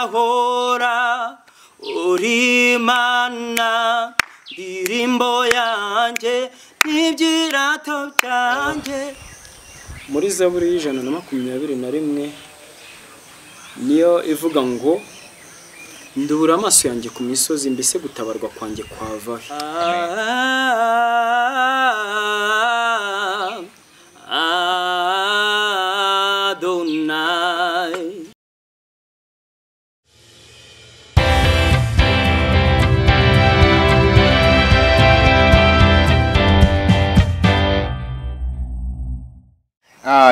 Uzahora uri Mana, ndirimbo yanjye n'ibyirato byanjye. Muri Zaburi y'121 niyo ivuga ngo ndubura amaso yanjye ku misozi, mbese gutabarwa kwanjye kwava he? Adonai.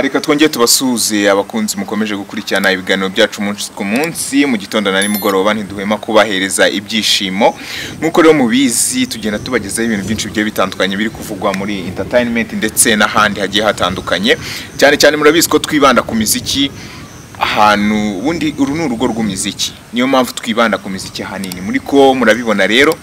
Reka twongere tubasuhuze abakunzi mukomeje gukurikirana ibiganiro byacu umunsi ku munsi, mu gitondo na nimugoroba, ntiduhema kubahereza ibyishimo. Nk'uko rero mubizi, tugenda tubagezaho ibintu byinshi bigiye bitandukanye biri kuvugwa muri entertainment ndetse n'ahandi hagiye hatandukanye. Cyane cyane murabizi ko twibanda ku miziki, ahantu ubundi uru ni urugo rw'umuziki, niyo mpamvu twibanda ku miziki ahanini. Muri ko murabibona rero,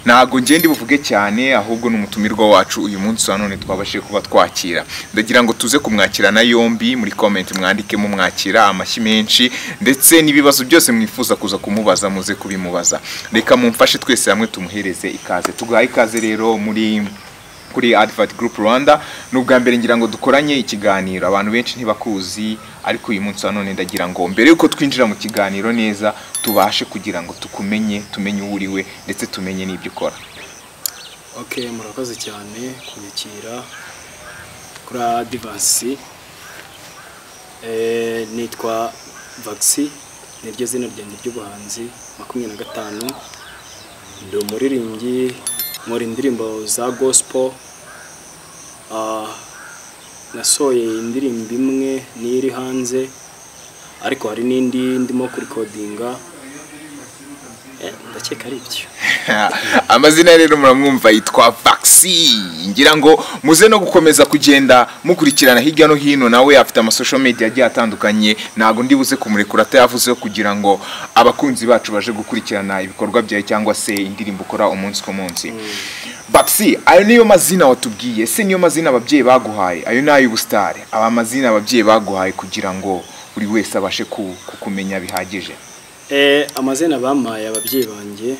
ntago ngende buvuge cyane, ahubwo n'umutumirwa wacu uyu munsi wa none twabashije kuba twakira. Ndagira ngo tuze kumwakirana yombi, muri comment mwandike mumwakira amashyi menshi, ndetse n'ibibazo byose mwifuza kuza kumubaza muze kubimubaza. Reka mumfashe twese hamwe tumuhereze ikaze. Tuguhaye ikaze rero muri kuri Advert Group Rwanda. Nubwa mbere ngira ngo dukoranye ikiganiro, abantu benshi ntibakuzi, ariko uyu munsi wa none ndagira ngo mbere yuko twinjira mu kiganiro neza tubashe kugira ngo tukumenye, tumenye uwo uriwe ndetse tumenye n'ibyo ukora. Okay, murakoze cyane kunyakira kuri Advance. Nitwa Vaxi, niryo zina ryanjye ry'ubuhanzi, 25. Ndi umuririmbyi, nkora indirimbo za gospel. Nasohoye indirimbo imwe niyo iri hanze, ariko hari n'indi ndimo kurikodinga. Ndakeka ari ibyo. Amazina rero muramwumva, yitwa Vaxi. Ngira ngo muze no gukomeza kugenda mukurikirana hirya no hino, nawe afite ama social media agiye atandukanye, ntago ndi buze kumurekura atayavuzeho kugira ngo abakunzi bacu baje gukurikirana ibikorwa byawe cyangwa se indirimbo ukora umunsi ku munsi. Vaxi, ayo niyo mazina watubwiye, ese niyo mazina ababyeyi baguhaye? Ayo ni ay'ubusitari, aba mazina ababyeyi baguhaye kugira ngo buri wese abashe kukumenya bihagije? Amazina bampaye ababyeyi banjye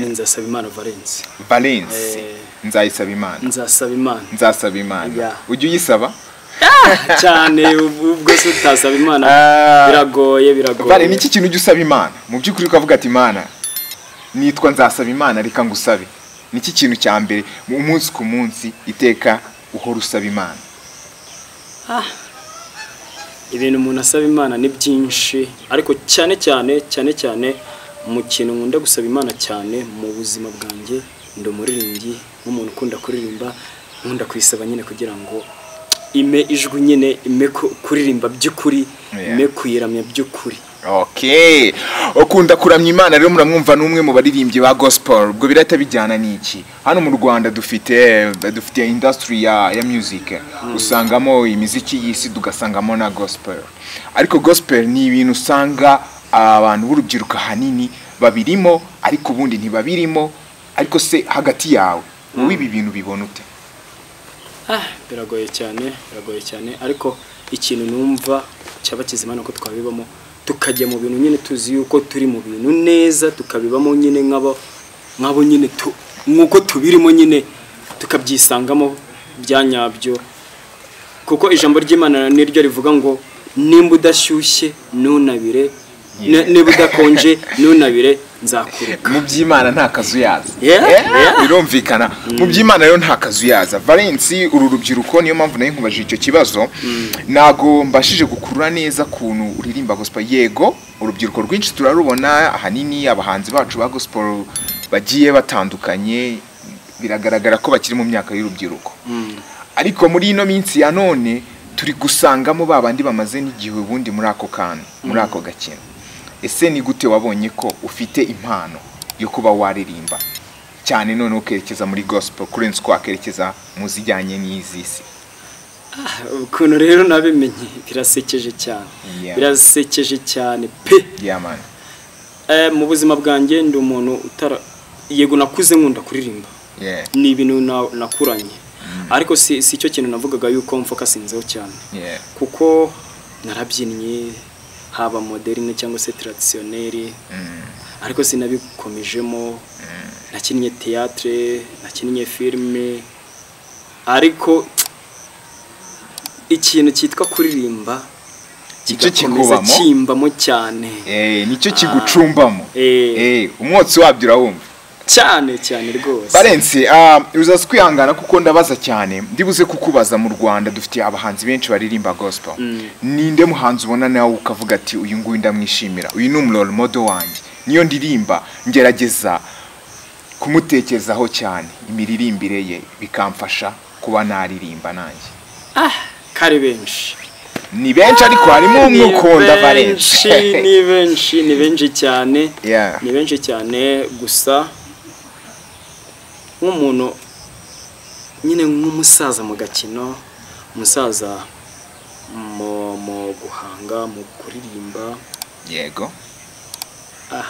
ni Nzasabimana Valence. Valence. Nzayisaba Imana. Nzasaba Imana. Nzasaba Imana. Yeah. Ujya uyisaba? Cyane, ubwo se utasaba Imana? Biragoye, biragoye. Vale, niki kintu ujya usaba Imana mu by'ukuri ukavuga ati: "Imana, nitwa Nzasaba Imana, reka ngusabe"? Niki kintu cya mbere umunsi ku munsi iteka uhora usaba Imana? Ibintu umuntu asaba Imana ni byinshi, ariko cyane cyane, cyane cyane mu kintu nkunda gusaba Imana cyane mu buzima bwanjye, ndi umuririmbyi, nk'umuntu ukunda kuririmba, nkunda kuyisaba nyine kugira ngo ime ijwi nyine, ime kuririmba by'ukuri, ime kuyiramya by'ukuri. Okay, ukunda kuramya Imana rero, muramwumva, n'umwe mu baririmbyi ba gospel. Ubwo birahita bijyana n'iki? Hano mu Rwanda dufite industry ya music, usangamo imiziki y'isi, tugasangamo na gospel, ariko gospel ni ibintu usanga abantu b'urubyiruko ahanini babirimo, ariko ubundi ntibabirimo. Ariko se hagati yawe, wowe ibi bintu bibona ute? Biragoye cyane, biragoye cyane, ariko ikintu numva cyaba kizima nuko twabibamo, tukajya mu bintu nyine tuzi yuko turi mu bintu neza, tukabibamo nyine nk'abo nyine nk'uko tubirimo nyine, tukabyisangamo bya nyabyo, kuko ijambo ry'Imana niryo rivuga ngo nimba udashyushye ntunabire, niba udakonje ntunabire, nzakuruka. Mu by'Imana nta kazu yaza. Yeah. Birumvikana, mu by'Imana rero nta kazu yaza. Valence, uru rubyiruko, niyo mpamvu nayo nkubajije icyo kibazo, ntago mbashije gukurura neza kuntu uririmba gospel. Yego, urubyiruko rwinshi turarubona, ahanini abahanzi bacu ba gospel bagiye batandukanye biragaragara ko bakiri mu myaka y'urubyiruko, ariko muri ino minsi ya none turi gusangamo ba bandi bamaze n'igihe ubundi muri ako kantu, muri ako gakino. Ese ni gute wabonye ko ufite impano yo kuba waririmba cyane, none ukerekeza muri gospel kurenza uko wakerekeza mu zijyanye n'izi si? Ukuntu rero nabimenye birasekeje cyane. Birasekeje cyane pe. Yeah, man. Mu buzima bwanjye ndi umuntu utara, yego nakuze nkunda kuririmba, ni ibintu nakuranye, ariko si cyo kintu navugaga yuko mfokasinzeho cyane, kuko narabyinnye. Haba moderne cyangwa se traditionnel, ariko sinabikomejemo. Nakinnye théâtre, nakinnye filme, ariko ikintu cyitwa kuririmba Nicyo kigakomeza kikubamo. Kimbamo cyane. Nicyo kigucumbamo. Umwotsi wabyo urawumva. Cyane cyane rwose. Valence, uzaza kwihangana kuko ndabaza cyane. Ndibuze kukubaza, mu Rwanda dufite abahanzi benshi baririmba gospel. Ninde muhanzi ubona nawe ukavuga ati: "Uyu nguyu ndamwishimira, uyu ni umu role model wanjye, niyo ndirimba ngerageza kumutekerezaho cyane, imiririmbire ye bikamfasha kuba naririmba nanjye"? Ah, kari benshi. Ni benshi, ariko harimo umwe Ni ukunda, Valence. benshi, ni benshi, ni benshi cyane. Ni benshi cyane. Gusa nk'umuntu nyine, nk'umusaza mu gakino, umusaza mu guhanga, mu kuririmba, ah,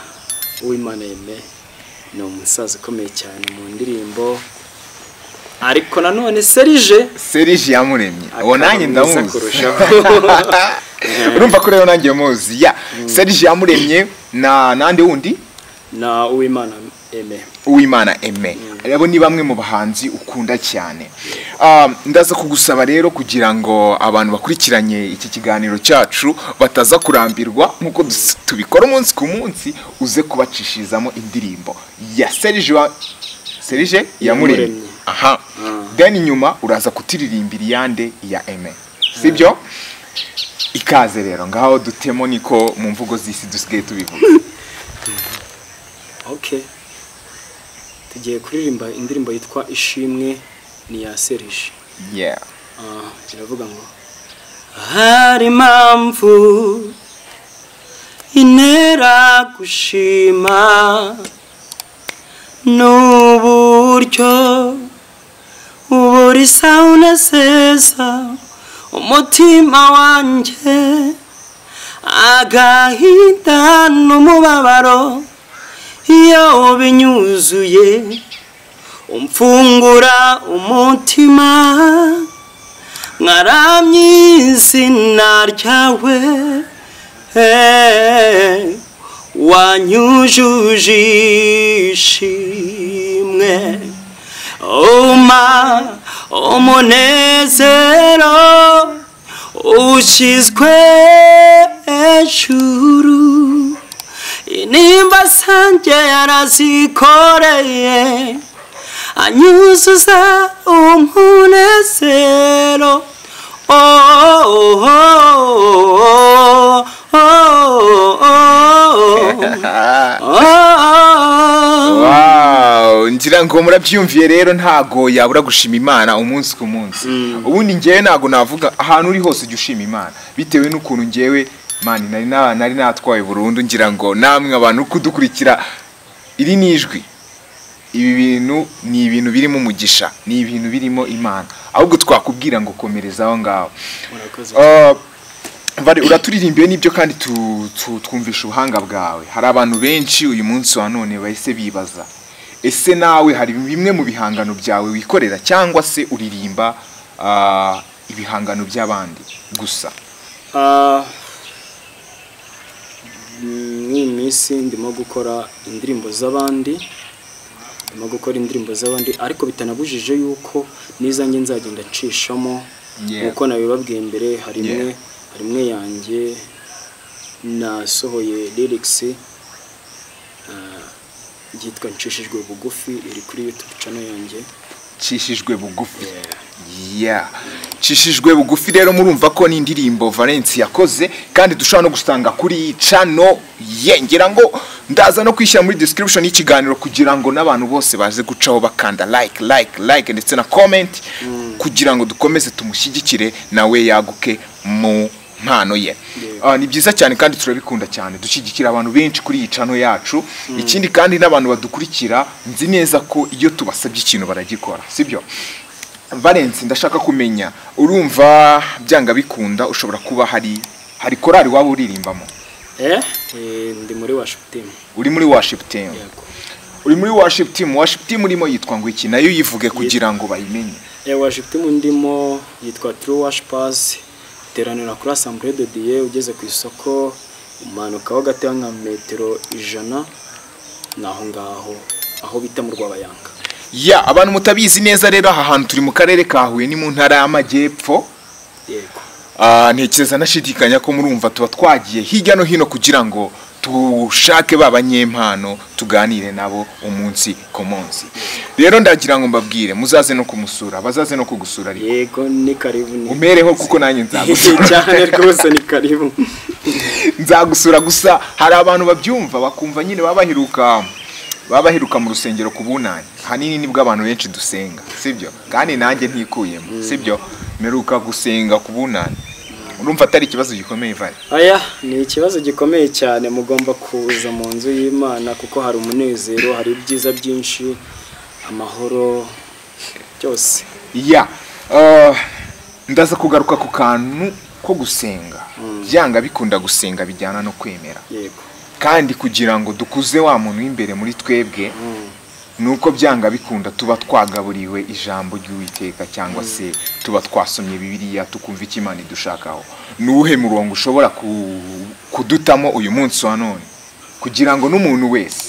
Uwimana Aime ni umusaza ukomeye cyane mu ndirimbo, ariko nanone Serge Serge Yamuremye uwo akaba nanjye mwiza ndamuzi. kurushaho. Urumva ko rero nanjye muzi ya Serge Yamuremye na nande wundi? Na Uwimana Aime. Uwimana Aime. Abo ni bamwe mu bahanzi ukunda cyane. Ndaza kugusaba rero, kugira ngo abantu bakurikiranye iki kiganiro cyacu bataza kurambirwa nk'uko tubikora umunsi ku munsi, uze kubacishirizamo indirimbo ya Serge Yamuremye. Yamuremye. Aha, then nyuma uraza kuturirimbira iyande ya Aime, sibyo? Ikaze rero, ngaho dutemo, niko mu mvugo z'isi dusigaye tubivuga. Okay, tugiye kuririmba indirimbo yitwa Ishimwe, ni ya Serge. Ah, iravuga ngo: hari impamvu intera gushima n'uburyo ubura unezeza umutima wanjye, agahinda n'umubabaro iyo binyuzuye, umfungura umutima nkaramya izina ryawe. Wanyujuje ishimwe, umpa umunezero ushyizwe hejuru. Intimba zanjye yarazikoreye, anyuzuza umunezero. Oh, oh, oh, oh, oh, oh. Wow, ngira ngo murabyumviye rero, ntago yabura gushima Imana umunsi ku munsi. Ubundi ngewe ntago navuga, ahantu uri hose ujya ushima Imana, bitewe n'ukuntu ngewe mani nari natwaye burundu. Ngira ngo namwe abantu kudukurikira, iri ni ijwi, ibi bintu ni ibintu birimo umugisha, ni ibintu birimo Imana. Ahubwo twakubwira ngo komereza aho ngaho. Murakoze. Bari uraturirimbiye n'ibyo, kandi twumvisha ubuhanga bwawe. Hari abantu benshi uyu munsi wa none bahise bibaza: ese nawe hari bimwe mu bihangano byawe wikorera, cyangwa se uririmba ibihangano by'abandi gusa? Ah, mw'iyi minsi ndimo gukora indirimbo z'abandi, ndimo gukora indirimbo z'abandi, ariko bitanabujije yuko n'izanjye nzagenda nshishamo. Nk'uko nabibabwiye mbere, hari imwe hari imwe yanjye nasohoye lyrics, yitwa Nshishijwe Bugufi, iri kuri YouTube channel yanjye. Nshishijwe Bugufi, yeah. Nshishijwe Bugufi rero, murumva ko ni indirimbo Valence yakoze, kandi dushobora no gusanga kuri channel ye. Ngira ngo ndaza no kwishyira muri description y'ikiganiro, kugira ngo n'abantu bose baze gucaho bakanda like, like, like ndetse na comment, kugira ngo dukomeze tumushyigikire nawe yaguke mu mpano ye. Ni byiza cyane kandi turabikunda cyane, dushyigikira abantu benshi kuri iyi channel yacu. Ikindi kandi, n'abantu badukurikira, nzi neza ko iyo tubasabye ikintu baragikora, sibyo? Valence, ndashaka kumenya, urumva byanga bikunda ushobora kuba hari korali waba uririmbamo? Ndi muri worship team. Uri muri worship team? Yego. Uri muri worship team. Worship team urimo yitwa ngo iki? Nayo yivuge kugira ngo bayimenye. Worship team ndimo yitwa True Worshipers, iteranira kuri Assemblée de Dieu, ugeze ku isoko. Umanukaho gato nka metero 100 naho ngaho aho bita mu Rwabayanga. Ya, abantu mutabizi neza rero aha hantu turi mu karere ka Huye ni mu ntara y'Amajyepfo. Yego. Ntekereza nashidikanya ko murumva tuba twagiye hirya no hino kugira ngo tushake babanyempano tuganire nabo umunsi ku munsi. Rero ndagira ngo mbabwire muzaze no kumusura, bazaze no kugusura ariko. Yego ni karibu ni. Umereho kuko nanjye nzagusura. Cyane rwose ni karibu. Nzagusura gusa hari abantu babyumva bakumva nyine babaheruka mu rusengero ku bunani. Hanini nibwo abantu benshi dusenga, sibyo? Kandi nanjye ntikuyemo, sibyo? Meruka gusenga ku bunani. Urumva atari ikibazo gikomeye vare? Aya ni ikibazo gikomeye cyane, mugomba kuza mu nzu y'Imana kuko hari umunezero, hari ibyiza byinshi, amahoro byose. Ya, ndaza kugaruka ku kantu ko gusenga. Byanga bikunda gusenga bijyana no kwemera. Yego. Kandi kugira ngo dukuze wa muntu w'imbere muri twebwe, nuko byanga bikunda tuba twagaburiwe ijambo ry'Uwiteka cyangwa se tuba twasomye Bibiliya tukumva icyo Imana idushakaho. Nuwuhe murongo ushobora kudutamo uyu munsi wa none kugira ngo n'umuntu wese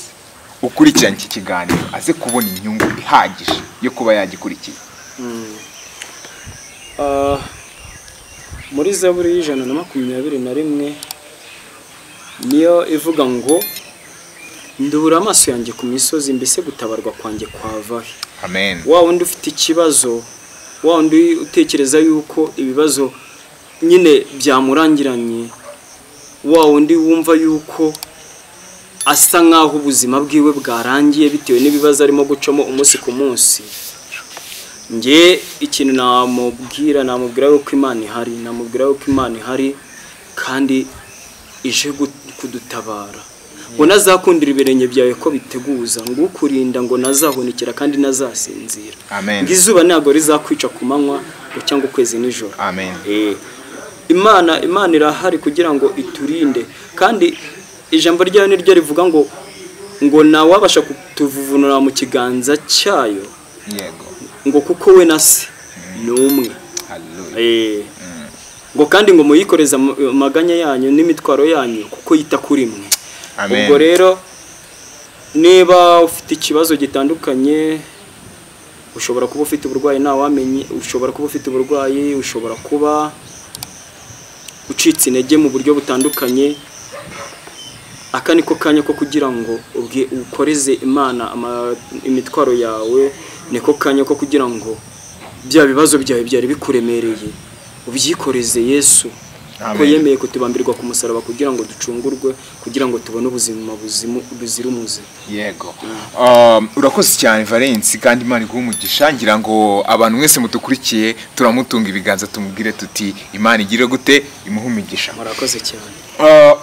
ukurikiranye iki kiganiro aze kubona inyungu ihagije yo kuba yagikurikira? Muri Zaburi 121 niyo ivuga ngo ndubura amaso yanjye ku misozi mbese gutabarwa kwanjye kwava he? Amen. Wa wundi ufite ikibazo, wa wundi utekereza yuko ibibazo nyine byamurangiranye, wa wundi wumva yuko asa nkaho ubuzima bwiwe bwarangiye bitewe n'ibibazo arimo gucamo umunsi ku munsi, nge ikintu namubwira yuko Imana ihari, namubwira yuko Imana ihari kandi ije kudutabara. Ngo nazakundira ibirenge byawe ko biteguza, ngo ukurinda ngo nazahunikira kandi nazasinzira. Amen. Ngo izuba ntabwo rizakwica ku manywa ngo cyangwa ukwezi nijoro. Amen. Imana irahari kugira ngo iturinde, kandi ijambo ryayo niryo rivuga ngo nawabasha kutuvunura mu kiganza cyayo. Yego. Ngo kuko we na se ni umwe. Hallelujah. Ngo kandi ngo muyikoreze amaganya yanyu n'imitwaro yanyu kuko yita kuri mwe. Ubwo rero niba ufite ikibazo gitandukanye, ushobora kuba ufite uburwayi ntawamenye, ushobora kuba ufite uburwayi, ushobora kuba ucitse intege mu buryo butandukanye, aka niko kanya ko kugira ngo ukoreze Imana imitwaro yawe, niko kanya ko kugira ngo bya bibazo byawe byari bikuremereye ubyikoreze Yesu. Ko yemeye kutubambirwa ku musaraba kugira ngo ducungurwe, kugira ngo tubone ubuzima buzira umuze. Yego. Urakoze cyane Valence, kandi Imana iguhe umugisha. Ngira ngo abantu mwese mutukurikiye turamutunga ibiganza tumubwire tuti Imana igire gute imuhe umugisha. Murakoze cyane.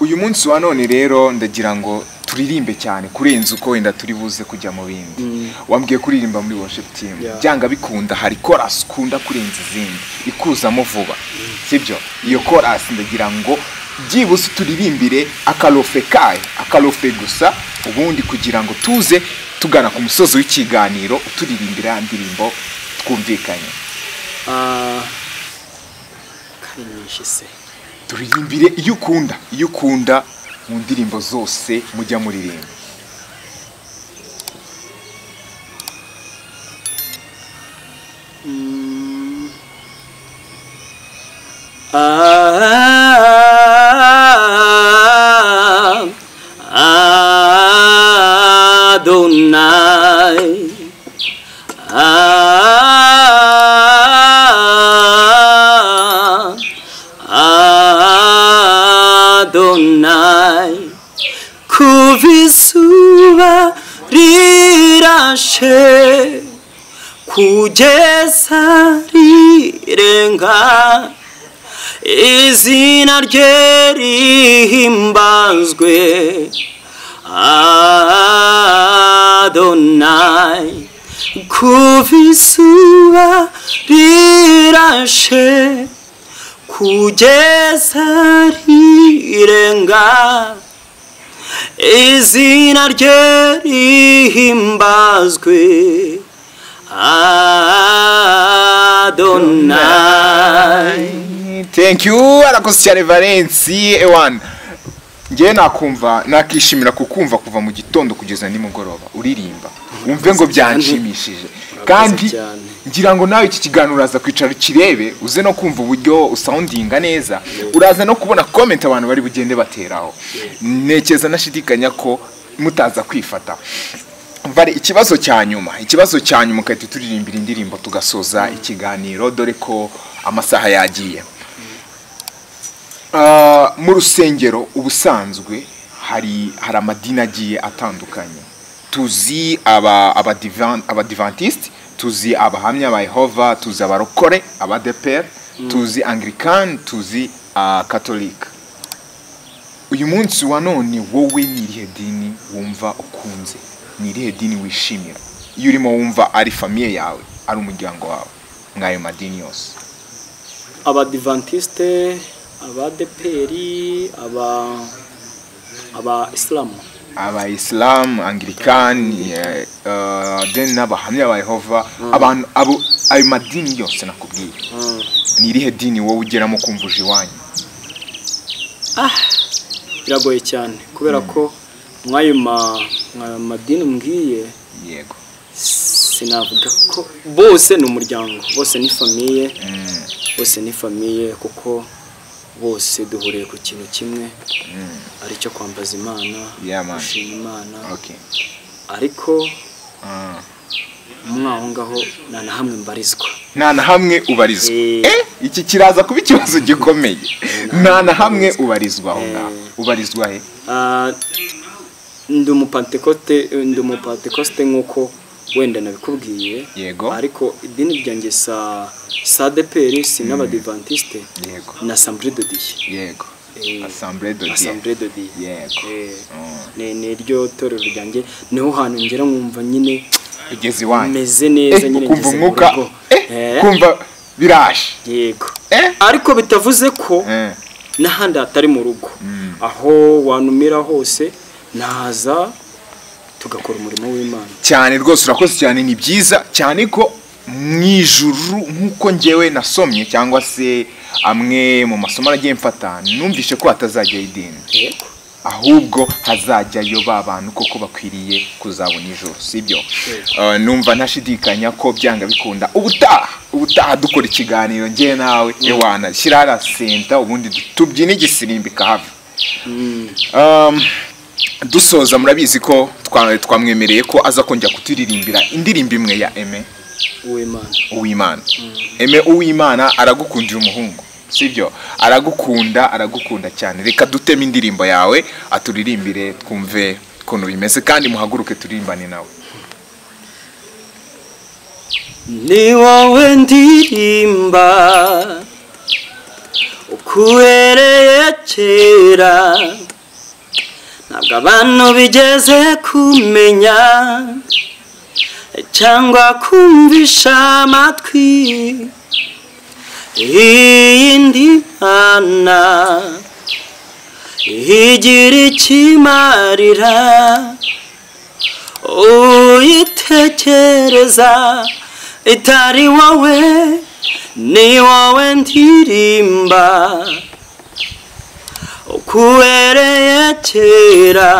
Uyu munsi wa none rero ndagira ngo turirimbe cyane kurenza uko wenda turi buze kujya mu bindi. Wambwiye kuririmba muri worship team. Byanga bikunda hari chorus ukunda kurenza izindi ikuzamo vuba. Sibyo? Iyo chorus ndagira ngo byibuse turirimbire akalofe kaye, akalofe gusa, ubundi kugira ngo tuze tugana ku musozi w'ikiganiro uturirimbira indirimbo twumvikanye. Karinyinshi se. Turirimbire iyo ukunda mu ndirimbo zose mujya muririmba. Adonai, Adonai, kuva izuba rirashe kugeza rirenga, izina rye rihimbazwe. Adonai, kuva izuba rirashe kugeza rirenga, izina rye rihimbazwe. Adonai. Thank you, arakoze cyane Valence. Ewan, Ngewe nakumva nakishimira kukumva kuva mu gitondo kugeza nimugoroba uririmba, wumve ngo byanshimishije. Kandi ngira ngo nawe iki kiganiro uraza kwicara ukirebe, uze no kumva uburyo usoundinga neza, uraza no kubona comment abantu bari bugende bateraho. Ntekereza nashidikanya ko mutaza kwifata. Vale, ikibazo cya nyuma ukahita turirimbira indirimbo tugasoza ikiganiro, dore ko amasaha yagiye. Mu rusengero ubusanzwe hari amadini agiye atandukanye. Tuzi abadivantiste, tuzi abahamya ba Yehova, tuzi abarokore, abadeper, tuzi Anglican, tuzi Catholic. Uyu munsi wa none wowe ni irihe dini wumva ukunze? Ni irihe dini wishimira? Iyo urimo wumva ari famille yawe, ari umuryango wawe, mwayo madini yose. Abadivantiste, abadeperi, aba Islam, aba Islam, Anglican, then n'abahamya ba Yehova, abantu abo ayo madini yose nakubwiye. Ni irihe dini wowe ugeramo kumvuje iwanyu? Biragoye cyane kubera ko mwayo madini mbwiye, yego, sinavuga ko bose ni umuryango, bose ni famille, bose ni famille, kuko bose duhuriye ku kintu kimwe aricyo kwambaza Imana, gushima Imana. Ariko mwaho ngaho nta na hamwe mbarizwa. Nta na hamwe ubarizwa. Iki kiraza kuba ikibazo gikomeye. Nta na hamwe ubarizwa aho ngaho. Ubarizwa he? Ndi umupantekote nkuko wenda nabikubwiye. Yego. Ariko idini ryanjye sa ADPR, si n'abadivantiste. Yego. Na Assemblée de Dieu. Yego. Assemblée de Dieu. Assemblée de Dieu. Yego. Ni ryo torero ryanjye, niho hantu ngera nkumva nyine ugeze iwanyu meze neza nyine, ukumva umwuka, kumva biraje. Yego. Ariko bitavuze ko n'ahandi hatari mu rugo, aho wanumira hose naza tugakora umurimo w'Imana. Cyane rwose urakoze cyane, ni byiza cyane ko mu ijuru nkuko ngewe nasomye cyangwa se amwe mu masomo nagiye mfata, numvishe ko hatazajya idini. Yego. Ahubwo hazajyayo ba bantu koko bakwiriye kuzabona ijuru, sibyo? Numva ntashidikanya ko byanga bikunda ubutaha dukora ikiganiro ngewe nawe, ewana shyira senta ubundi tubyine igisirimbi kahava. Dusoza, murabizi ko twamwemereye ko aza kongera kuturirimbira indirimbo imwe ya Aime Uwimana. Aime Uwimana aragukundira umuhungu, sibyo? Aragukunda cyane. Reka duteme indirimbo yawe aturirimbire twumve ukuntu bimeze, kandi muhaguruke turirimbane nawe. Ni wowe ndirimba ukuhereye kera, ntabwo abantu bigeze kumenya cyangwa kumvisha amatwi iyindi mana igira ikimarira uyitekereza itari wowe. Ni wowe ndirimba ukuhereye kera,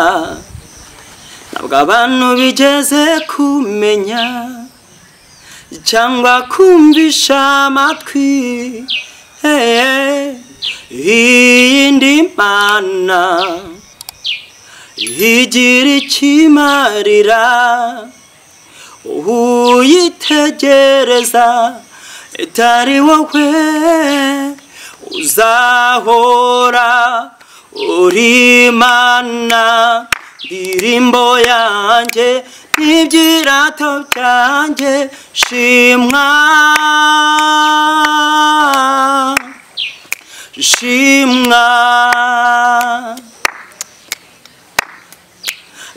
ntabwo abantu bigeze kumenya cyangwa kumvisha amatwi iyindi mana igira ikimarira uyitegereza itari wowe. Uzahora uri Imana, ndirimbo yanjye n'ibyirato byanjye, shimwa shimwa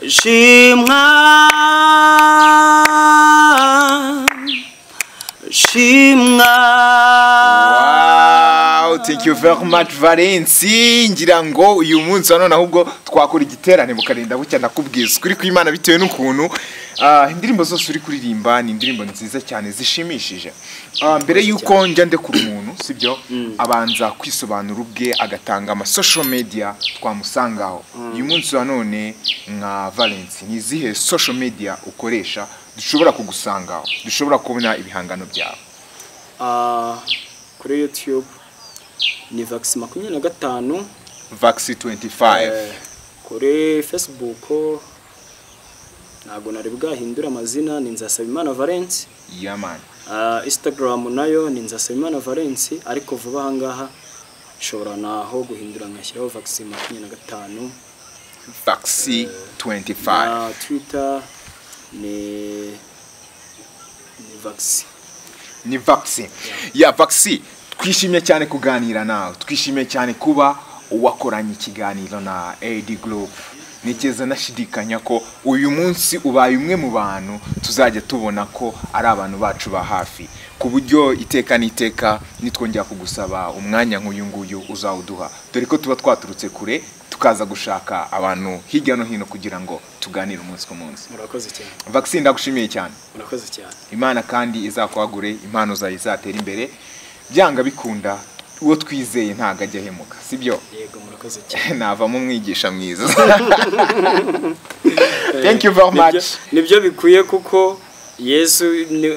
shimwa shimwa. Wow, thank you very much, Valensi. Ngira ngo uyu munsi wa none ahubwo twakora igiterane bukarinda bucya, ndakubwiza ukuri kw'Imana, bitewe n'ukuntu indirimbo zose uri kuririmba ni indirimbo nziza cyane zishimishije. Mbere y'uko njya ndekura umuntu, sibyo, abanza kwisobanura ubwe, agatanga ama social media twamusangaho. Uyu munsi wa none nka Valensi, ni izihe social media ukoresha dushobora kugusangaho, dushobora kubona ibihangano byawe? Kuri YouTube ni Vax 25. Vaxi 25. Kuri Facebook ntabwo nari bwahindura amazina, ni Nzasabimana Valence. Yeah man. Instagram nayo ni Nzasabimana Valence, ariko vuba aha ngaha nshobora naho guhindura ngashyiraho Vax 25. Vaxi 25. Na Twitter ni Vax. Ni Vaxi ya Vaxi. Twishimye cyane kuganira nawe, twishimiye cyane kuba wakoranye ikiganiro na AD Group. Nigeze nashidikanya ko uyu munsi ubaye umwe mu bantu tuzajya tubona ko ari abantu bacu ba hafi, ku buryo iteka n'iteka nitwongera kugusaba umwanya nk'uyu nguyu uzawuduha, dore ko tuba twaturutse kure tukaza gushaka abantu hirya no hino kugira ngo tuganire umunsi ku munsi. Murakoze cyane. Vaxi, ndagushimiye cyane. Murakoze cyane. Imana kandi izakwagure, impano zawe izatera imbere. Byanga bikunda, uwo twizeye ntabwo ajya ahemuka, sibyo? Yego, murakoze cyane. Navamo umwigisha mwiza. Thank you very much. Nibyo bikwiye, kuko Yesu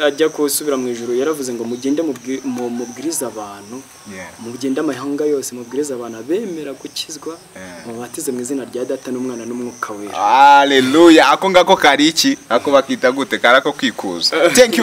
ajya gusubira mu ijuru yaravuze ngo mugende mubwirize abantu, mugende amahanga yose, mubwirize abantu abemera gukizwa, mubatize mu izina rya Data n'Umwana n'Umwuka Wera. Haleluya! Ako ngako kari iki, ako bakita gute? Kari ako kwikuza. Thank you.